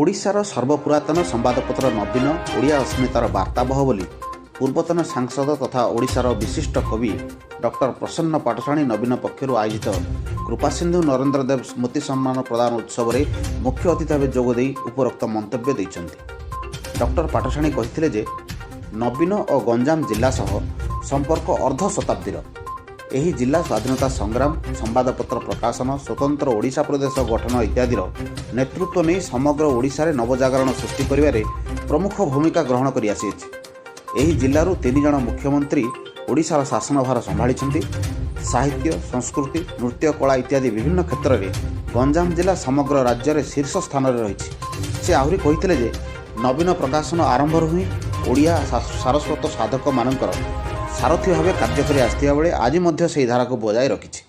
ଓଡ଼ିଶାର ସର୍ବପୁରାତନ ସମ୍ବାଦପତ୍ର ନବୀନ ଓଡ଼ିଆ ଅସ୍ମିତାର ବାର୍ତ୍ତାବହ ବୋଲି ପୂର୍ବତନ ସାଂସଦ ତଥା ଓଡ଼ିଶାର ବିଶିଷ୍ଟ କବି ଡକ୍ଟର ପ୍ରସନ୍ନ ପାଟଶାଣୀ ନବୀନ ପକ୍ଷରୁ ଆୟୋଜିତ କୃପାସିନ୍ଧୁ ନରେନ୍ଦ୍ର ଦେବ ସ୍ମୃତି ସମ୍ମାନ ପ୍ରଦାନ ଉତ୍ସବରେ ମୁଖ୍ୟ ଅତିଥି ଭାବେ ଯୋଗଦେଇ ଉପରୋକ୍ତ ମନ୍ତବ୍ୟ ଦେଇଛନ୍ତି। ଡକ୍ଟର ପାଟଶାଣୀ କହିଥିଲେ ଯେ ନବୀନ ଓ ଗଞ୍ଜାମ ଜିଲ୍ଲା ସହ ସମ୍ପର୍କ ଅର୍ଦ୍ଧ ଶତାବ୍ଦୀର। ଏହି ଜିଲ୍ଲା ସ୍ୱାଧୀନତା ସଂଗ୍ରାମ, ସମ୍ବାଦପତ୍ର ପ୍ରକାଶନ, ସ୍ୱତନ୍ତ୍ର ଓଡ଼ିଶା ପ୍ରଦେଶ ଗଠନ ଇତ୍ୟାଦିର ନେତୃତ୍ୱ ନେଇ ସମଗ୍ର ଓଡ଼ିଶାରେ ନବଜାଗରଣ ସୃଷ୍ଟି କରିବାରେ ପ୍ରମୁଖ ଭୂମିକା ଗ୍ରହଣ କରି ଆସିଅଛି। ଏହି ଜିଲ୍ଲାରୁ ତିନି ଜଣ ମୁଖ୍ୟମନ୍ତ୍ରୀ ଓଡ଼ିଶାର ଶାସନଭାର ସମ୍ଭାଳିଛନ୍ତି। ସାହିତ୍ୟ, ସଂସ୍କୃତି, ନୃତ୍ୟ କଳା ଇତ୍ୟାଦି ବିଭିନ୍ନ କ୍ଷେତ୍ରରେ ଗଞ୍ଜାମ ଜିଲ୍ଲା ସମଗ୍ର ରାଜ୍ୟରେ ଶୀର୍ଷ ସ୍ଥାନରେ ରହିଛି। ସେ ଆହୁରି କହିଥିଲେ ଯେ ନବୀନ ପ୍ରକାଶନ ଆରମ୍ଭରୁ ହିଁ ଓଡ଼ିଆ ସାରସ୍ୱତ ସାଧକମାନଙ୍କର ସାରଥୀ ଭାବେ କାର୍ଯ୍ୟ କରି ଆସିଥିବା ବେଳେ ଆଜି ମଧ୍ୟ ସେହି ଧାରାକୁ ବଜାୟ ରଖିଛି।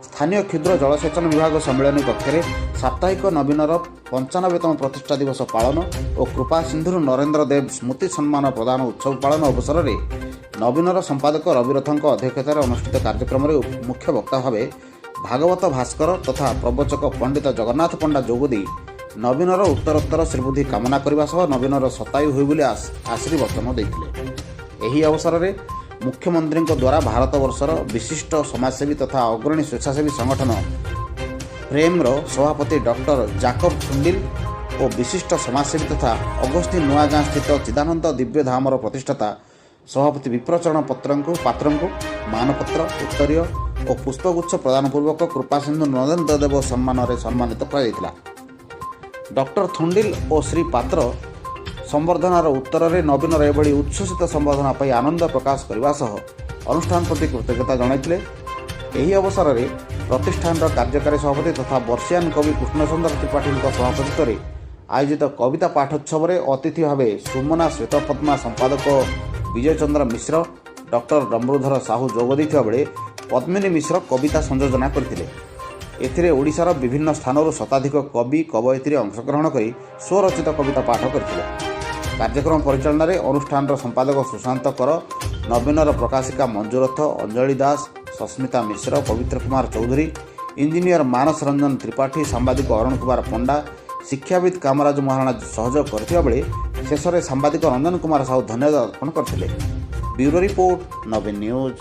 ସ୍ଥାନୀୟ କ୍ଷୁଦ୍ର ଜଳସେଚନ ବିଭାଗ ସମ୍ମିଳନୀ କକ୍ଷରେ ସାପ୍ତାହିକ ନବୀନର 95ତମ ପ୍ରତିଷ୍ଠା ଦିବସ ପାଳନ ଓ କୃପା ସିନ୍ଧୁରୁ ନରେନ୍ଦ୍ର ଦେବ ସ୍ମୃତି ସମ୍ମାନ ପ୍ରଦାନ ଉତ୍ସବ ପାଳନ ଅବସରରେ ନବୀନର ସମ୍ପାଦକ ରବି ରଥଙ୍କ ଅଧ୍ୟକ୍ଷତାରେ ଅନୁଷ୍ଠିତ କାର୍ଯ୍ୟକ୍ରମରେ ମୁଖ୍ୟ ବକ୍ତା ଭାବେ ଭାଗବତ ଭାସ୍କର ତଥା ପ୍ରବଚକ ପଣ୍ଡିତ ଜଗନ୍ନାଥ ପଣ୍ଡା ଯୋଗଦେଇ ନବୀନର ଉତ୍ତରୋତ୍ତର ଶ୍ରୀବୃଦ୍ଧି କାମନା କରିବା ସହ ନବୀନର ଶତାୟୁ ହେଉ ବୋଲି ଆଶୀର୍ବଚନ ଦେଇଥିଲେ। ଏହି ଅବସରରେ ମୁଖ୍ୟମନ୍ତ୍ରୀଙ୍କ ଦ୍ୱାରା ଭାରତବର୍ଷର ବିଶିଷ୍ଟ ସମାଜସେବୀ ତଥା ଅଗ୍ରଣୀ ସ୍ୱେଚ୍ଛାସେବୀ ସଂଗଠନ ପ୍ରେମର ସଭାପତି ଡକ୍ଟର ଜାକବ ଥୁଣ୍ଡିଲ ଓ ବିଶିଷ୍ଟ ସମାଜସେବୀ ତଥା ଅଗସ୍ତି ନୂଆଗାଁ ସ୍ଥିତ ଚିଦାନନ୍ଦ ଦିବ୍ୟଧାମର ପ୍ରତିଷ୍ଠାତା ସଭାପତି ବିପ୍ରଚରଣ ପାତ୍ରଙ୍କୁ ମାନପତ୍ର, ଉତ୍ତରୀୟ ଓ ପୁଷ୍ପଗୁଚ୍ଛ ପ୍ରଦାନ ପୂର୍ବକ କୃପାସିନ୍ଧୁ ନରେନ୍ଦ୍ର ଦେବ ସମ୍ମାନରେ ସମ୍ମାନିତ କରାଯାଇଥିଲା। ଡକ୍ଟର ଥୁଣ୍ଡିଲ ଓ ଶ୍ରୀ ପାତ୍ର ସମ୍ବର୍ଦ୍ଧନାର ଉତ୍ତରରେ ନବୀନର ଏଭଳି ଉଚ୍ଛ୍ୱସିତ ସମ୍ବର୍ଦ୍ଧନା ପାଇଁ ଆନନ୍ଦ ପ୍ରକାଶ କରିବା ସହ ଅନୁଷ୍ଠାନ ପ୍ରତି କୃତଜ୍ଞତା ଜଣାଇଥିଲେ। ଏହି ଅବସରରେ ପ୍ରତିଷ୍ଠାନର କାର୍ଯ୍ୟକାରୀ ସଭାପତି ତଥା ବର୍ଷିୟାନ କବି କୃଷ୍ଣଚନ୍ଦ୍ର ତ୍ରିପାଠୀଙ୍କ ସଭାପତିତ୍ୱରେ ଆୟୋଜିତ କବିତା ପାଠୋତ୍ସବରେ ଅତିଥି ଭାବେ ସୁମନା ଶ୍ୱେତପଦ୍ମା ସମ୍ପାଦକ ବିଜୟ ଚନ୍ଦ୍ର ମିଶ୍ର, ଡକ୍ଟର ଡମ୍ବରୁଧର ସାହୁ ଯୋଗ ଦେଇଥିବା ବେଳେ ପଦ୍ମିନୀ ମିଶ୍ର କବିତା ସଂଯୋଜନା କରିଥିଲେ। ଏଥିରେ ଓଡ଼ିଶାର ବିଭିନ୍ନ ସ୍ଥାନରୁ ଶତାଧିକ କବି କବୟିତ୍ରୀ ଅଂଶଗ୍ରହଣ କରି ସ୍ୱରଚିତ କବିତା ପାଠ କରିଥିଲେ। କାର୍ଯ୍ୟକ୍ରମ ପରିଚାଳନାରେ ଅନୁଷ୍ଠାନର ସମ୍ପାଦକ ସୁଶାନ୍ତ କର, ନବୀନର ପ୍ରକାଶିକା ମଞ୍ଜୁ ରଥ, ଅଞ୍ଜଳି ଦାସ, ସସ୍ମିତା ମିଶ୍ର, ପବିତ୍ର କୁମାର ଚୌଧୁରୀ, ଇଞ୍ଜିନିୟର ମାନସ ରଞ୍ଜନ ତ୍ରିପାଠୀ, ସାମ୍ବାଦିକ ଅରୁଣ କୁମାର ପଣ୍ଡା, ଶିକ୍ଷାବିତ୍ କାମରାଜ ମହାରଣା ସହଯୋଗ କରିଥିବା ବେଳେ ଶେଷରେ ସାମ୍ବାଦିକ ରଞ୍ଜନ କୁମାର ସାହୁ ଧନ୍ୟବାଦ ଅର୍ପଣ କରିଥିଲେ। ବ୍ୟୁରୋ ରିପୋର୍ଟ, ନବୀନ ନ୍ୟୁଜ୍।